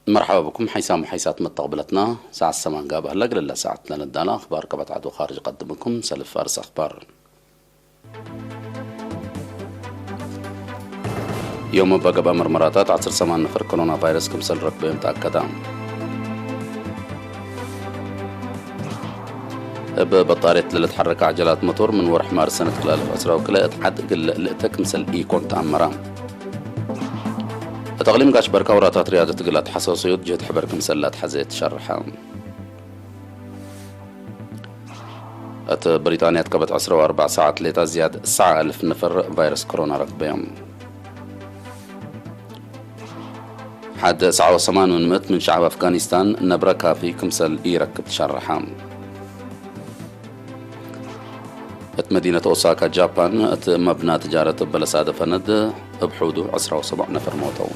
مرحبا بكم حيسام وحيسات متقبلتنا. ساعة السمان قابه لقل الله ساعتنا لدانا أخبار كبت عدو خارج قدمكم سلف فارس أخبار. ዮም በገባ ምርመራታት ዓሰርተ ሰማን ነፈር ኮሮና ቫይረስ ክምሰል ረክበዮም ተኣከዳ። እብ በጣሪት ለለትሐረከ ዓጀላት ሞቶር ምን ወርሕ ማርስ ሰነት ክላልፍ ዕስራ ወክልኤ እት ዓድ እግል ልእተ ክምሰል ኢኮን ተኣመራ። እት እቅሊም ጋሽ በርካ ወራታት ሪያደት እግል ኣትሐሰሰዮት ጅህት ሕበር ክምሰል ላትሐዘ ትሸርሐ። እት ብሪጣንያ እት ከበት ዕስራ ወኣርባዕ ሰዓት ሌጣ ዝያድ ሰዓ ኣልፍ ነፈር ቫይረስ ኮሮና ረክበዮም። ሓደ ሰዓ ወሰማን ምን ምእት ምን ሸዓብ ኣፍጋኒስታን ነብረ ካፊ ክምሰል ኢረክብ ትሸርሐ። እት መዲነት ኦሳካ ጃፓን እት መብና ትጃረት በለሳደ ፈነድ እብ ሑዱ ዕስራ ወሰቡዕ ነፈር ሞተው።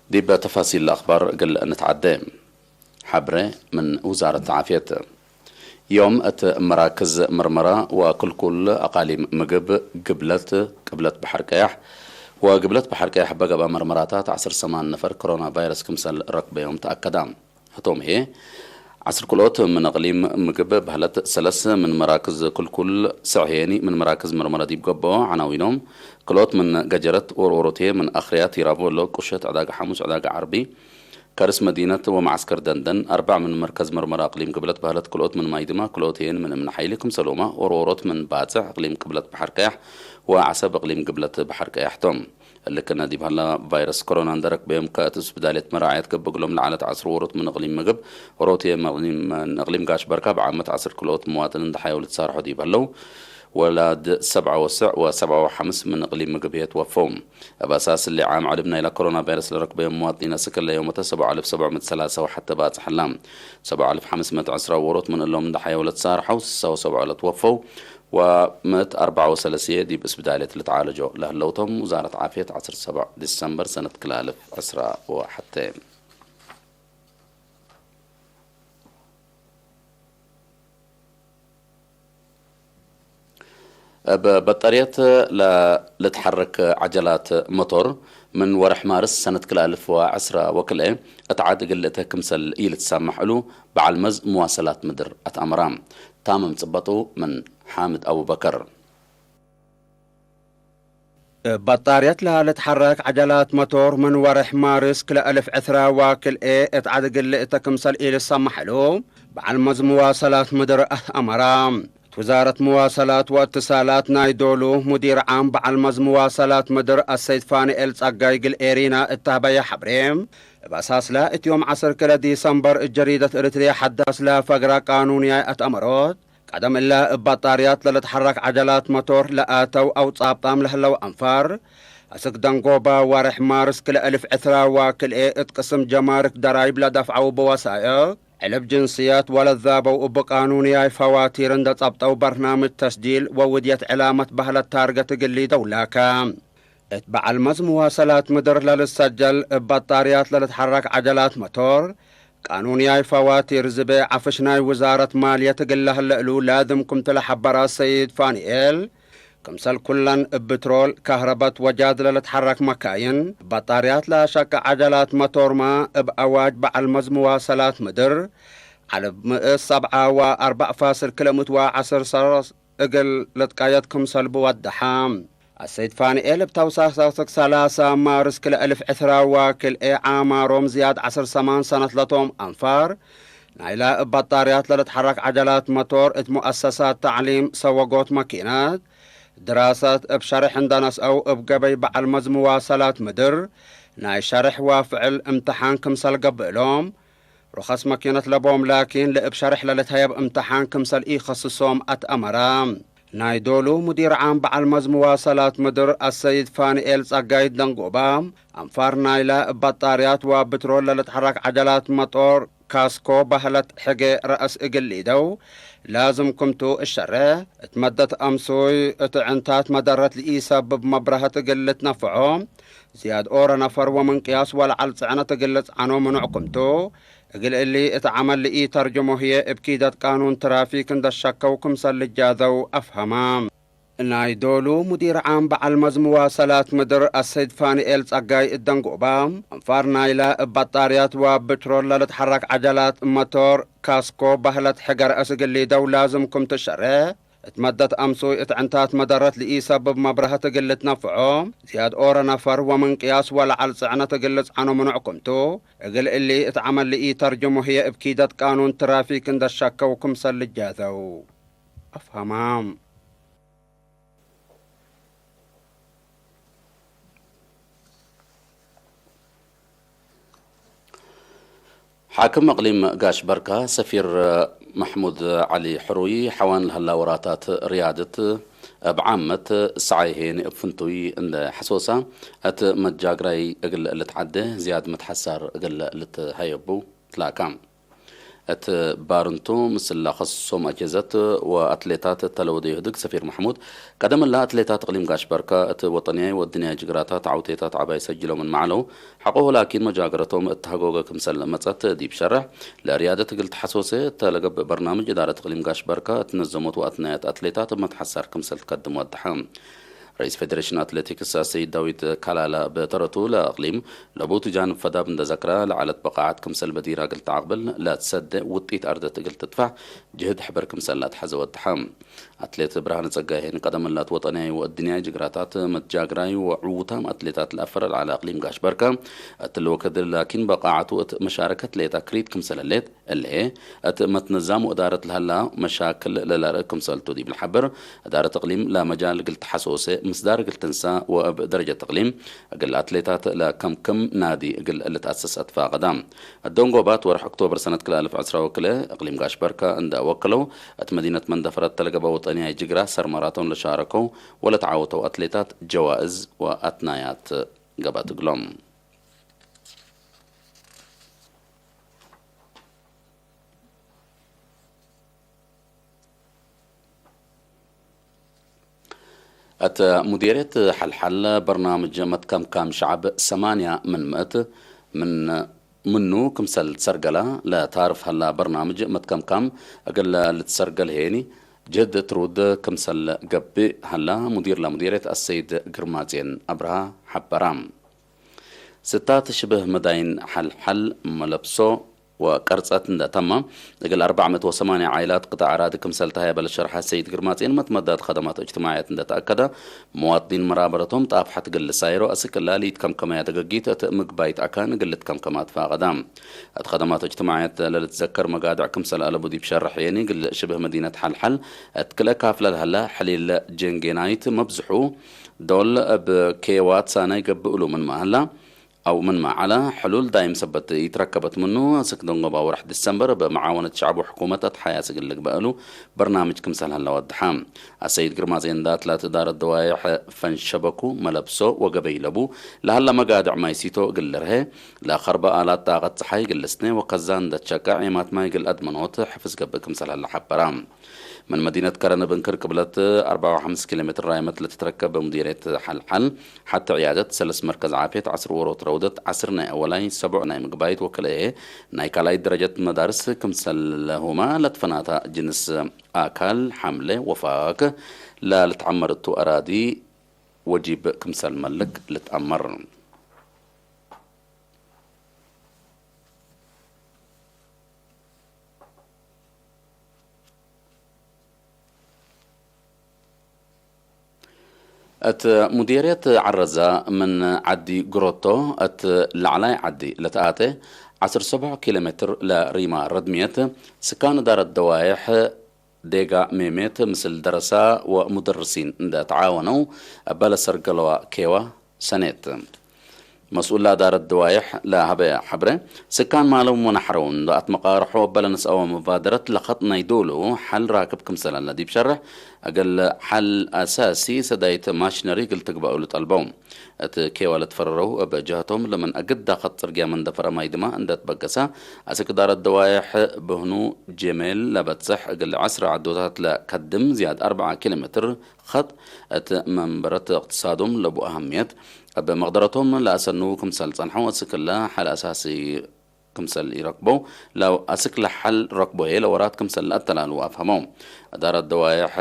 ዲበ ተፋሲል ኣኽባር እግል ንትዓደ። ሐብረ ምን ውዛረት ዓፍየት። ዮም እት መራክዝ ምርመራ ወክልኩል ኣቃሊም ምግብ ግብለት፣ ቅብለት በሐር ቀያሕ ወግብለት በሐር ቀያሕ በገባ ምርመራታት ዓሰርተ ሰማን ነፈር ኮሮና ቫይረስ ክምሰል ረክበዮም ተኣከዳ። ህቶም ህዬ፣ ዓስር ክልኦት ምን እቅሊም ምግብ በህለት ሰለስ ምን መራክዝ ክልኩል ሰዕሄኒ ምን መራክዝ ምርመራ ዲብ ገብኦ ዐናዊኖም፣ ክልኦት ምን ገጀረት ኦርኦሮቴ ምን ኣኽርያት ይራቮሎ ቁሸት ዕዳጋ ሐሙስ ዕዳጋ ዓርቢ ከርስ መዲነት ወመዓስከር ደንደን፣ ኣርባዕ ምን መርከዝ ምርመራ እቅሊም ግብለት በህለት ክልኦት ምን ማይ ድማ ክልኦት ህዬን ምን እምነ ሐይሊ ክምሰሎማ ኦርኦሮት ምን ባጽዕ እቅሊም ቅብለት በሐር ቀያሕ ወዓሰብ እቅሊም ግብለት በሐር ቀያሕቶም። እልክነ ዲብ ሀላ ቫይረስ ኮሮና እንደረክበዮም ከእት እስብዳልየት መራዕየት ገብእ እግሎም ለዓለት ዐስር ወሮት ምን እቅሊም ምግብ፣ ሮትየ ምን እቅሊም ጋሽ በርካ ብዓመት ዐስር ክልኦት መዋጥን እንደሓየው ልትሳርሖ ዲብ ሀለው፣ ወላድ ሰብዓ ወስዕ ወሰብዓ ወሐምስ ምን እቅሊም ምግብ ህየ ትወፈው። እብ ኣሳስ እሊ ዓም ዐድብ ናይላ ኮሮና ቫይረስ ለረክበዮም መዋጥኒን እስክለ ዮመተ ሰብዓ አልፍ ሰብዕ ምእት ሰላሳ ወሐተ ባጽሕ ሀላ። ሰብዓ አልፍ ሐምስ ምእት ዕስራ ወሮት ምን እሎም እንደሓየው ለትሳርሐው፣ ስሳ ወሰብዓ ለትወፈው፣ ወምእት አርበዓ ወሰለስየ ዲብ እስብዳልየት ልትዓለጆ ለህለውቶም፣ ውዛረት ዓፍየት ዐስር ሰብዕ ዲሰምበር ሰነት ክላልፍ ዕስራ ወሐተ። እብ በጠርየት ለ-፣ ልትሐረክ ዐጀላት መቶር ምን ወርሕ ማርስ ሰነት ክልተ አልፍ ወዐስራ ወክልኤ እት ዐድ እግል ልእተ ክምሰል ኢልትሳማሕ እሉ በዓል መዝ መዋሰላት ምድር አትአመራ። ታምም ጽበጡ ምን ሓምድ አቡበከር። እብ በጣርየት ለልትሐረክ ዐጀላት መቶር ምን ወርሕ ማርስ ክልተ አልፍ ዕስራ ወክልኤ እት ዐድ እግል ልእተ ክምሰል ኢልትሳማሕ እሉ በዓል መዝ መዋሰላት ምድር አትአመራ። እት ውዛረት መዋሰላት ወእትሳላት ናይ ዶሉ ሙዲር ዓም በዓል መዝ መዋሰላት ምድር አሰይድ ፋንኤል ጸጋይ እግል ኤሪና እት ተህበየ ሐብሬ፣ እብ አሳስላ እት ዮም ዐስር ክልተ ዲሰምበር እት ጀሪደት እርትርየ ሐዳስ ለፈግራ ቃኑንያይ አትአመሮት፣ ቀደም እለ እብ በጣርያት ለልትሐረክ ዐጀላት መቶር ለአተው አው ጻብጣም ለህለው አንፋር፣ አስክ ደንጎባ ወርሕ ማርስ ክልተ አልፍ ዕስራ ወክልኤ እት ቅስም ጀማርክ ደራይብ ለደፍዐው ብወሳይቅ ዕልብ ጅንስየት ወለዛበው እብ ቃኑንያይ ፈዋቲር እንደ ጸብጠው በርናምጅ ተስጂል ወውድየት ዕላመት በህለት ታርገት እግል ሊደው ላከ። እት በዓል መዝ መዋሰላት ምድር ለልሰጀል እብ በጣርያት ለልትሐረክ ዐጀላት መቶር፣ ቃኑንያይ ፈዋቲር ዝቤ ዐፍሽ ናይ ውዛረት ማልየት እግል ለህለ እሉ ላዝም ክምቱ ለሐበረ ሰይድ ፋንኤል፣ ክምሰል ኩለን እብ ብትሮል፣ ካህረበት ወጃዝ ለልትሐረክ መካይን፣ በጣርያት ለአሸቀ ዐጀላት መቶርማ እብ አዋጅ በዓል መዝ መዋሰላት ምድር፣ ዐለ ምእት ሰብዓ ወአርበዕ ፋስል ክልተ ምእት ወዐስር ሰረስ እግል ልትቀየድ ክምሰል ብወደሐ። አሰይድ ፋንኤል እብ ተውሳክ ሰላሳ ማርስ ክልተ አልፍ ዕስራ ወክልኤ ዓማሮም ዝያድ ዐስር ሰማን ሰነት ለቶም አንፋር፣ ናይላ እብ በጣርያት ለልትሐረክ ዐጀላት መቶር እት ሙአሰሳት ተዕሊም ሰወጎት መኪነት፣ ድራሰት እብ ሸርሕ እንደ ነስአው እብ ገበይ በዓል መዝ መዋሰላት ምድር፣ ናይ ሸርሕ ወፍዕል እምተሓን ክምሰል ገብእሎም፣ ሩኸስ መኪነት ለቦም ላኪን ለእብ ሸርሕ ለልትሀየብ እምተሓን ክምሰል ኢኸስሶም አትአመራ። ናይ ዶሉ ሙዲር ዓም በዓል መዝ መዋሰላት ምድር አሰይድ ፋንኤል ጸጋይ ደንጎባ፣ አንፋር ናይላ እብ በጣርያት ወብትሮል ለልትሐረክ ዐጀላት መጦር ካስኮ በህለት ሕገ ረአስ እግል ሊደው፣ ላዝም ክምቱ እሸሬ፣ እት መደት አምሱይ እት ዕንታት መደረት ለኢሰብብ መብረሀት እግል ልትነፍዖ፣ ዝያድ ኦረ ነፈር ወምንቅያስ ወለዐል ጽዕነት እግል ልጽዓኖ ምኑዕ ክምቱ፣ እግል እሊ እት ዐመል ለኢተርጅሞ ህዬ እብ ኪደት ቃኑን ትራፊክ እንደ ሸከው ክምሰል ልጃዘው አፍሀማ። ናይ ዶሉ ሙዲር ዓም በዓል መዚ መዋሰላት ምድር ኣሰይድ ፋንኤል ጸጋይ እደንጎባ፣ ኣንፋር ናይላ እብ ባጣርያት ወብትሮል ለልትሓረክ ዓጀላት መቶር ካስኮ ባህለት ሕገር እስግሊ ደው ላዝም ክም ትሸረ፣ እት መደት ኣምሱ እት ዕንታት መደረት ልኢሰብብ መብረህት እግል ልትነፍዖ፣ ዝያድ ኦረ ነፈር ወምንቅያስ ወለዓል ጽዕነት እግል ልጽዓኖ ምኑዕ ክምቱ፣ እግል እሊ እት ዓመል ልኢተርጅሙ ህየ እብ ኪደት ቃኑን ትራፊክ እንደ ሸከው ክምሰል ልጃዘው። ኣፍሃማም። ሓክም እቕሊም ጋሽ በርካ ሰፊር ማሕሙድ ዓሊ ሕሩይ ሓዋን ለህላ ወራታት ርያድት እብ ዓመት ሰዓይ ሄኒ እብ ፍንቱይ እንደ ሐሶሳ እት መጃግራይ እግል ልትዓደ ዝያድ መትሐሳር እግል ልትሀየቡ ትላካ። እት ባርንቱ ምስላ ኸሶም ኣጀዘት ወኣትሌታት እተለወደ ይህድግ ሰፊር ማሕሙድ ቀደም እላ ኣትሌታት እቕሊም ጋሽ በርካ እት ወጠንያይ ወድንያይ ጅግራታት ዓውቴታት ዓባይ ሰጅሎምን ማዕለው ሓቆሁ ላኪን መጃገረቶም እተሃጎገ ክምሰል መጸት ዲብ ሸርሕ ለርያደት እግል ተሐሶሰ እተለገብእ በርናምጅ እዳረት እቕሊም ጋሽ በርካ እትነዘሞት ወኣትናያት ኣትሌታት እብ መትሓሳር ክምሰል ትከድም ወድሐ። ርኢስ ፌዴሬሽን ኣትሌቲክስ ኣሰይድ ዳዊት ካላላ በተረቱ ለእቕሊም ለቡት ጃንብ ፈዳብ እንደዘክራ ለዓለት በቃዓት ክምሰል በዲራ እግል ተዓቕብል ለትሰደ ውጢት ኣርደት እግል ትጥፋሕ ጅህድ ሕበር ክምሰል ላትሓዘ ወድሐ። ኣትሌት ብርሃነ ጸጋይን ቀደም ላት ወጠንያይ ወእድንያይ ጅግራታት መትጃግራይ ወዕውታም ኣትሌታት ለኣፈረ ለዓለ ኣቕሊም ጋሽ በርካ እትልወ ከድር ላኪን በቃዓቱ እት መሻረከት ለየት ኣክሪት ክምሰለሌት እሌ እት መትነዛም ወእዳረት ለሃላ መሻክል ለላርእ ክምሰልቱ ዲብ ለሓብር እዳረት እቕሊም ለመጃል እግል ተሓሶሰ ምስዳር እግል ትንሳ ወእብ ደረጀት እቕሊም እግል ኣትሌታት ለከምክም ናዲ እግል ልትኣሰስ ኣትፋቀዳ። ደንጎባት ወርሕ ኦክቶበር ሰነት ክልተ ኣልፍ ዕስራ ወክለ እቅሊም ጋሽ በርካ እንዳ ወከለው እት መዲነት መንደፈረት ተለገበ ወጠንያ ጅግራ ሰር ማራቶን ለሻረከው ወለተዓወተው ኣትሌታት ጀዋእዝ ወኣትናያት ገባ ትግሎም። እት ሙዲርየት ሐልሐል በርናምጅ መትከምካም ሸዕብ ሰማንያ ምን ምእት ምን ምኑ ክምሰል ትሰርገላ ለታርፍ ሀላ በርናምጅ መትከምካም እግል ልትሰርገል ሄኒ ጅህድ ትሩድ ክምሰል ገብእ ሀላ ሙዲር ለሙዲርየት ኣሰይድ ግርማጼን ኣብርሃ ሐበራ። ስታት ሽብህ መዳይን ሐልሐል መለብሶ ወቀርጸት እንደ ተማ እግል ኣርባዕ መእት ወሰማንያ ዓይላት ቅጣዕ ኣራዲ ክምሰል ተሃየበ ለሸርሐ ሰይድ ግርማጼን መትመዳት ኸደማት እጅትማዕያት እንደ ተኣከደ መዋጥኒን መራበረቶም ጣፍሐት እግል ልሳይሮ ኣስክ ላሊት ከም ከመያ ደገጊት እት ምግባይት ኣካን እግል ልትከምከማ ትፋቀዳ። እት ኸደማት እጅትማዕያት ለልትዘከር መጋድዕ ክምሰል ኣለቡ ዲብ ሸርሕ የኒ እግል ሽብህ መዲነት ሐልሐል እት ክልኤ ካፍለ ለሀላ ሕሊል ጀንጌናይት መብዝሑ ዶል እብ ኬዋት ሳናይ ገብእሉ ምን ማህላ ኣው ምን ማዓላ ሕሉል ዳይም ሰበት ይትረከበት ምኑ፣ ኣስክ ደንጎባ ወርሕ ዲሰምበር በመዓወነት ሸዕብ ወሕኩመት ኣትሓያስ እግል ልግበእሉ በርናምጅ ክምሰል ሀላ ወድሓ። ኣሰይድ ግርማ ዜንዳ ትላት እዳረት ደዋይሕ ፈንሸበኩ መለብሶ ወገበይ ለቡ ለሀላ መጋድዕ ማይ ሲቶ እግል ልርሀ፣ ለኸርበ ኣላት ጣቀት ፀሓይ እግል ልስነ ወከዛ እንደትሸቀዕ ኤማት ማይ እግል ኣድመኖት ሕፍዝ ገብእ ክምሰል ሀላ ሐበራ። ምን መዲነት ከረን እብ እንክር ቅብለት ኣርባዓ ወሐምስ ኪሎ ሜትር ራይመት ለትትረከብ ሙዲርየት ሐልሐል ሐቲ ዕያደት ሰለስ መርከዝ ዓፍየት ዐስር ወሮት ረውደት ዐስር ናይ ኣወላይ ሰቡዕ ናይ ምግባይት ወክልኤ ናይ ካልኣይት ደረጀት መዳርስ ክምሰል ለሁማ ለትፈናታ ጅንስ ኣካል ሐምለ ወፋክ ለልትዐመር እቱ ኣራዲ ወጂብ ክምሰል መልክ ልትኣመር። እት ሙዴርየት ዓረዛ ምን ዓዲ ግሮቶ እት ላዕላይ ዓዲ ለተኣተ ዐስር ሰቡዕ ኪሎ ሜትር ለሪማ ረድምየት ስካን እዳረት ደዋይሕ ዴጋ ሜሜት ምስል ደረሳ ወሙደርሲን እንደ ተዓወነው እበ ለሰርገለዋ ኬዋ ሰኔት። መስኡል ለዳረት ደዋይሕ ለሀበ ሐብረ፣ ስካን ማለውም ወነሐረውን ለኣትመቃርሖ እበ ለነስአወ መባደረት ለኸጥ ናይ ዶሉ ሐል ራክብ ክምሰል ዲብ ሸርሕ፣ እግል ሐል ኣሳሲ ሰዳይት ማሽነሪ እግል ትግበኡ ልጠልበው። እት ኬዋ ለትፈረረው እብ ጀህቶም ለምን እግዳ ኸጥ ጽርግያ መንደፈረ ማይ ድማ እንደ ትበገሳ፣ ኣስክ ዳረት ደዋይሕ ብህኑ ጄሜል ለበጽሕ እግል ዐስረ ዓዶታት ለከድም ዝያድ ኣርብዓ ኪሎ ሜትር ኸጥ እት መንበረት እቅትሳዶም ለቡ ኣህምየት እብ መቅደረቶም ለኣሰንዉ ክምሰል ጸንሐው፣ ኣስክለ ሐል ኣሳሲ ክምሰል ኢረክበው፣ ለው ኣስክለ ሐል ረክቦ ህየ ለወራት ክምሰል ለኣተላልዉ ኣፍሀመው። እዳረት ደዋይሕ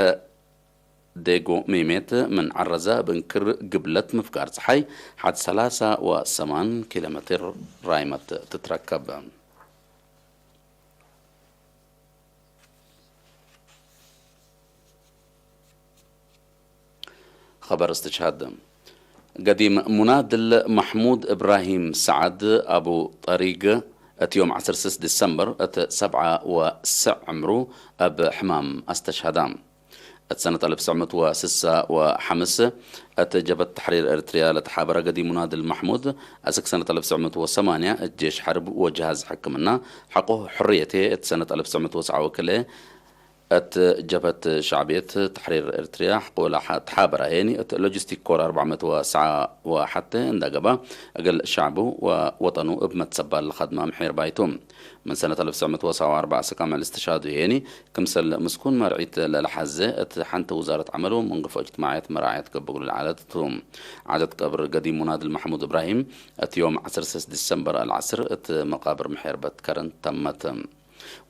ዴጎ ሜሜት ምን ዓረዛ ብእንክር ግብለት ምፍጋር ፀሓይ ሓድ ሰላሳ ወሰማን ኪሎ ሜትር ራይመት ትትረከብ። ኸበር እስትሽሃድ። ገዲም ሙናድል ማሕሙድ እብራሂም ሰዓድ ኣቡ ጠሪግ፣ እቲ ዮም ዓሰርተ ሰለስተ ዲሰምበር፣ እቲ ሰብዓ ወስዕ ዕምሩ፣ ኣብ ሕማም ኣስተሽሃዳ። እቲ ሰነት ኣልፍ ትሽዕ መእቲ ወስሳ ወሓምስ፣ እቲ ጀበት ተሕሪር ኤርትርያ ለተሓበረ ገዲም ሙናድል ማሕሙድ፣ ኣስክ ሰነት ኣልፍ ትሽዕ መእቲ ወሰማንያ፣ እቲ ጄሽ ሐርብ ወጀሃዝ ሕክምና፣ ሐቆ ሕርየቴ፣ እቲ ሰነት ኣልፍ ትሽዕ መእቲ ወስዓ ወክልኤ፣ እት ጀብሀት ሻዕብየት ተሕሪር ኤርትርያ ሕቆላ ተሓበራ ሄኒ እት ሎጂስቲክ ኮር ኣርባዕመት ወስዓ ወሓተ እንዳገባ እግል ሻዕቡ ወወጠኑ እብ መትሰባል ለኻድማ ምሒር ባይቱ። ምን ሰነት ኣልፍ ትሽዕ መእቲ ወስዓ ወኣርባዕ ሰካም ዕል እስትሽሃዱ ሄኒ ክምሰል ምስኩን መርዒት ለለሓዘ እት ሓንቲ ውዛረት ዓመል ወመንገፎ እጅትማዕየት መራዕየት ገብግሉ ለዓለት እቱ። ዓደት ቀብር ገዲም ሙናድል ማሕሙድ እብራሂም እት ዮም ዓሰርተ ሰለስተ ዲሰምበር ኣልዓስር እት መቃብር ምሒር በት ከረን ተመት።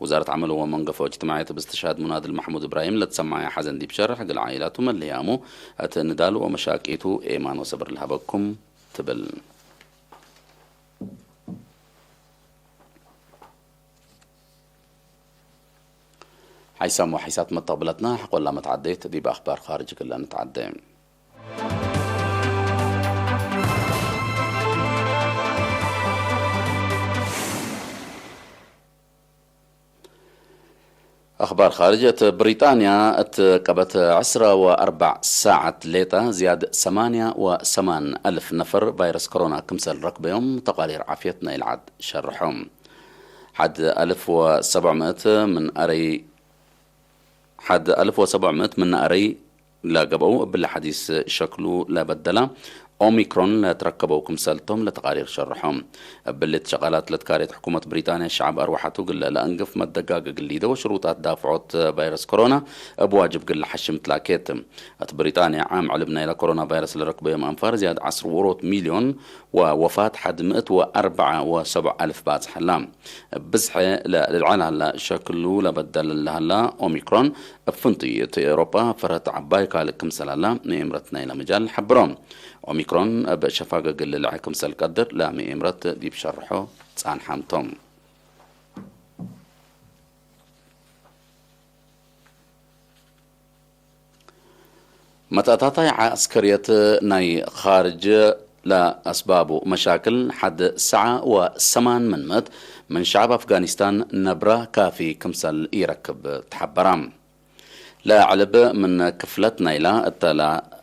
ውዛረት ዓመል ወመንገፎ እጅትማዕየት ብስትሽሃድ ሙናድል ማሕሙድ እብራሂም ለትሰማዐ ሓዘን ዲብ ሸርሕ፣ እግል ዓኢላቱ መለያሙ፣ እት ንዳል ወመሻቂቱ ኤማን ወሰብር ልሃበኩም ትብል። ሓይሳም ወሓይሳት መተቕብለትና፣ ሕቆላ መትዓደይት ዲብ ኣኽባር ኻርጅ ክለ ንትዓደ። ኣኽባር ኻርጅ፣ እት ብሪጣንያ እት ቀበት ዕስራ ወኣርባዕ ሳዓት ሌጣ ዝያድ ሰማንያ ወሰማን ኣልፍ ነፈር ቫይረስ ኮሮና ክምሰል ረክበዮም ተቓሪር ዓፍየት ናይ ልዓድ ሸርሖም። ሓድ ኣልፍ ወሰብዕ ምእት ምን ኣረይ፣ ሓድ ኣልፍ ወሰብዕ ምእት ምን ኣረይ ላገብአው እብሊ ሓዲስ ሸክሉ ለበደላ ኦሚክሮን ለትረከበው ክምሰልቶም ለተቃሪር ሸርሖም። እብሊ እቲ ሸቃላት ለትካሬት ሕኩመት ብሪጣንያ ሸዓብ ኣርዋሓቱ ግለ ለእንግፍ መደጋገ ግሊደ ወሽሩጣት ዳፍዖት ቫይረስ ኮሮና እብ ዋጅብ ግለ ሓሽም ትላኬት። እቲ ብሪጣንያ ዓም ዕልብ ናይላ ኮሮና ቫይረስ ለረክበዮም ኣንፋር ዝያድ ዓስር ወሮት ሚልዮን ወወፋት ሓድ ምእት ወኣርብዓ ወሰብዓ ኣልፍ ባጽሐላ። ብዝሐ ለልዕል ሃላ ሸክሉ ለበደል ለሃላ ኦሚክሮን እብ ፍንቱይ እቲ ኤውሮጳ ፈረት ዓባይ ካልእ ክምሰል ኣላ ምእምረት ናይላ መጃል ሓብሮ። ኦሚክሮን እብ ሸፋገ ግልልዐ ክምሰል ቀድር ለምእምረት ዲብ ሸርሖ ጻንሓምቶም። መተኣታታይ ዓስከርየት ናይ ኻርጅ ለኣስባቡ መሻክል ሓደ ሰዓ ወሰማን ምን ምእት ምን ሸዓብ ኣፍጋኒስታን ነብራ ካፊ ክምሰል ይረክብ ተሓበራ። ለዕልብ ምን ክፍለት ናይላ እተላ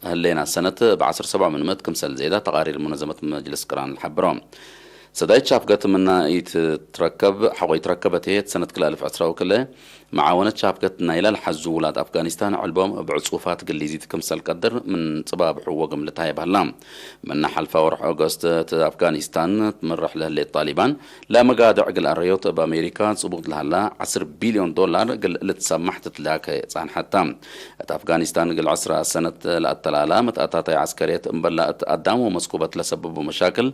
ህሌና ሰነት ብዓሰርተ ሰብዓ ምን ምእት ክምሰል ዜዳ ተቓሪር ሙነዘመት መጅልስ ቅራን ልሓብሮ። ሰዳይት ሻፍገት ምና ኢትትረከብ፣ ሓቆ ይትረከበት እየ። ሰነት ክልተ ኣልፍ ዕስራ ወክልተ መዓወነት ሻፍገት ናይላ ልሓዙ ውላድ ኣፍጋኒስታን ዕልቦም ብዕጹፋት ግሊዚት ክምሰል ቀድር ምን ጽባብሑ ወግምልታ የባህላ። ምና ሓልፋ ወርሒ ኦገስት እቲ ኣፍጋኒስታን ትምርሕ ለህሌት ጣሊባን ለመጋድዕ ግል ኣረዮት እብ ኣሜሪካ ጽቡት ለሃላ ዓስር ቢልዮን ዶላር ግል ልትሰማሕ ትትላከ ጻንሓታ። እታ ኣፍጋኒስታን እግል ዕስራ ሰነት ለኣተላላ መትኣታታይ ዓስከርየት እምበላ እት ኣዳም ወመስኩበት ለሰብቡ መሻክል፣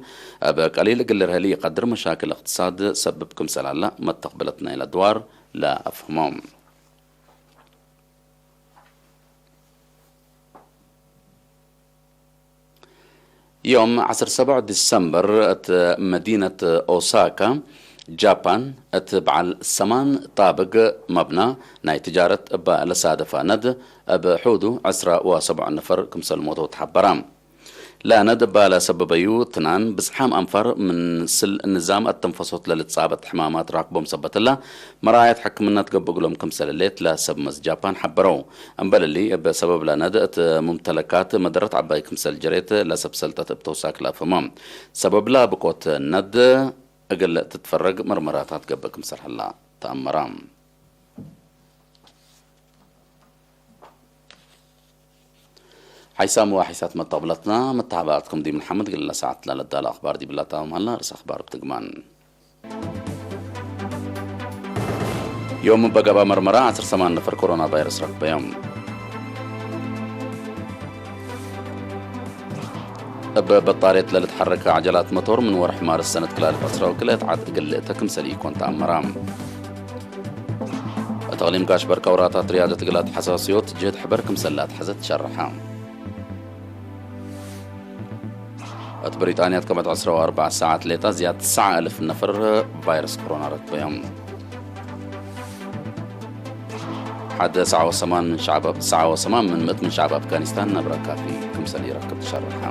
እብ ቀሊል እግል ርህሊ ይቀድር መሻክል እቅትሳድ ሰብብ ክምሰላላ መተኽብለት ናይላ ድዋር ለኣፍህሞም። ዮም ዓሰርተ ሰብዓ ዲሰምበር፣ እት መዲነት ኦሳካ፣ ጃፓን፣ እት በዓል ሰማን ጣብግ መብና ናይ ትጃረት እባ ለሳደፋ ነድ፣ እብ ሑዱ ዕስራ ወሰብዓ ነፈር ክምሰል ሞተው ተሓበራ። ለነድ እባ ለሰበበዩ ትናን ብዝሓም ኣንፋር ምን ስል ንዛም ኣተንፈሶት ለልጻበት ሕማማት ራክቦም ሰበትላ፣ መራየት ሕክምና ትገብእ እግሎም ክምሰል ሌት ለሰብ መዝ ጃፓን ሓበረው። እምበልሊ፣ እብ ሰበብ ለነድ እት ሙምተለካት መደረት ዓባይ ክምሰል ጀሬት ለሰብ ሰልጠት እብ ተውሳክ ለአፍህሞ። ሰበብ ለብቆት ነድ እግል ትትፈረግ መርመራታት ገብእ ክምሰል ሀላ ተአመራ። ሓይሳም ወሓይሳት መጣብለትና መተሓባእትኩም ዲብ ንሓመድ ግለ ሰዓት ላለዳለ ኣኽባር ዲብላታ መሃላ ርእስ ኣኽባር ብትግማን። ዮም በገባ መርመራ ዓሰርተ ሰማን ነፈር ኮሮና ቫይረስ ረክበዮም። እብ በጣርየት ለልትሐረከ ዓጀላት መቶር ምን ወርሕ ማርስ ሰነት ክላልፍ ዕስራ ወክልኤት ዓድ እግል ልእተ ክምሰል ኢኮን ተኣመራ። ተቕሊም ጋሽ በርካ ውራታት ሪያደት ግላት ሓሳስዮት ጀድ ሕበር ክምሰላት ሓዘት ሸርሓ። እት ብሪጣንያ ትከመት ዕስራ ወኣርባዕ ሰዓት ሌጣ ዝያድ ትስዓ ኣልፍ ነፈር ቫይረስ ኮሮና ረክበዮም። ሓደ ሰዓ ወሰማን ምን ሸዓብ ኣፍ-፣ ሰዓ ወሰማን ምን ምእት ምን ሸዓብ ኣፍጋኒስታን ናብ ረካፊ ክምሰል ይረክብ ትሸርሓ።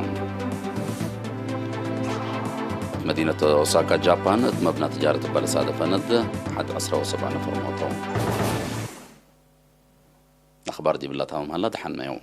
መዲነት ኦሳካ ጃፓን እት መብና ትጃረት በለሳ ደፈነድ ሓደ ዕስራ ወሰብዓ ነፈር ሞቶም። ኣኽባር ዲብላታ መሃላ ደሓን ነዮም።